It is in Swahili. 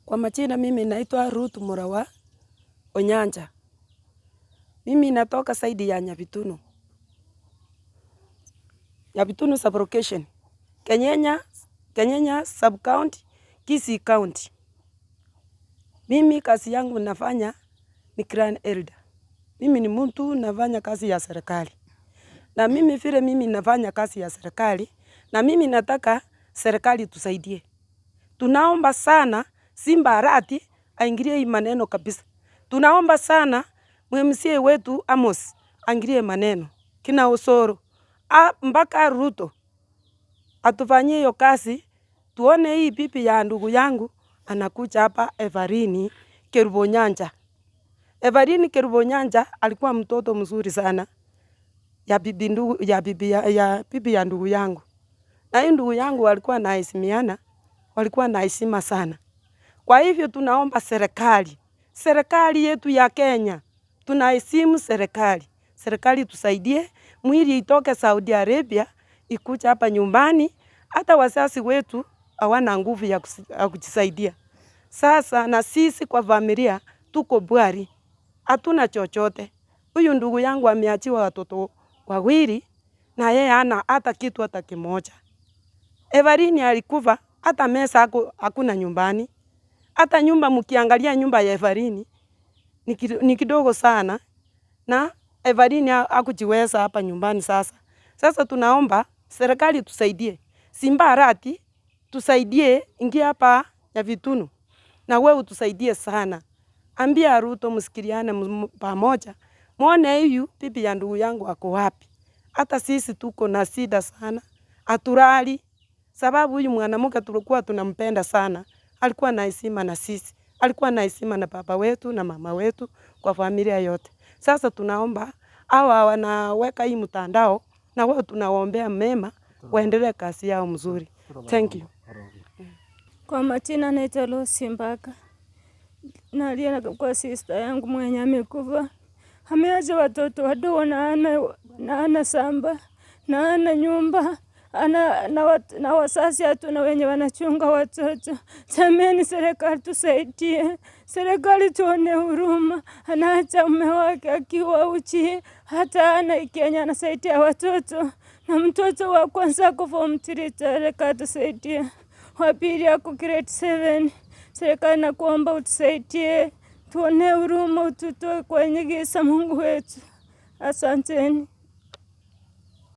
Kwa majina mimi naitwa Ruth Murawa Onyanja. Mimi natoka side ya Nyabitunu. Nyabitunu sub-location. Kenyenya sub-county, Kisii County. Mimi kazi yangu nafanya ni clan elder. Mimi ni mtu nafanya kazi ya serikali. Na mimi vile mimi nafanya kazi ya serikali, na mimi nataka serikali tusaidie. Tunaomba sana Simba Arati aingilie hii maneno kabisa. Tunaomba sana MCA wetu Amos aingilie maneno. Kina Osoro mpaka Ruto atufanyie hiyo kazi, tuone hii bibi ya ndugu yangu anakuja hapa Everini Kerubo Nyanja. Everini Kerubo Nyanja alikuwa mtoto mzuri sana ya bibi ndugu, ya bibi ya ndugu yangu. Na hii ndugu yangu walikuwa naheshimiana, walikuwa na heshima sana. Kwa hivyo tunaomba serikali, serikali yetu ya Kenya, tunaheshimu serikali. Serikali tusaidie, mwili itoke Saudi Arabia ikuja hapa nyumbani. Hata wazazi wetu hawana nguvu ya kujisaidia. Sasa na sisi kwa familia tuko bwari, hatuna chochote. Huyu ndugu yangu ameachiwa watoto wawili na yeye hana hata kitu hata kimoja. Everini alikufa, hata meza hakuna nyumbani. Hata nyumba, mkiangalia nyumba ya Everini ni kidogo sana, na Everini hakujiweza hapa nyumbani sasa. Sasa tunaomba serikali tusaidie. Simba Arati tusaidie, ingia hapa Nyabitunu na wewe utusaidie sana. Ambia Ruto msikiliane pamoja, muone huyu bibi ya ndugu yangu ako wapi. Hata sisi tuko na shida sana, hatulali sababu huyu mwanamke tulikuwa tunampenda sana, alikuwa na heshima na sisi, alikuwa na heshima na baba wetu na mama wetu, kwa familia yote. Sasa tunaomba hawa wanaweka hii mtandao, na wao tunawaombea mema, waendelee kazi yao mzuri. Thank you. Kwa majina naitwa Lucy Mbaka. Nalia kwa sister yangu mwenye amekufa. Ameacha watoto wadogo na ana shamba na ana nyumba ana na wazazi hatuna wenye wanachunga watoto. Jameni, serikali tusaidie, serikali tuone huruma. Anaacha mume wake akiwa uchi, hata ana Kenya anasaidia watoto, na mtoto wa kwanza ako form 3. Serikali tusaidie, wa pili ako grade 7. Serikali nakuomba utusaidie, tuone huruma, ututoe kwenye giza, Mungu wetu. Asanteni.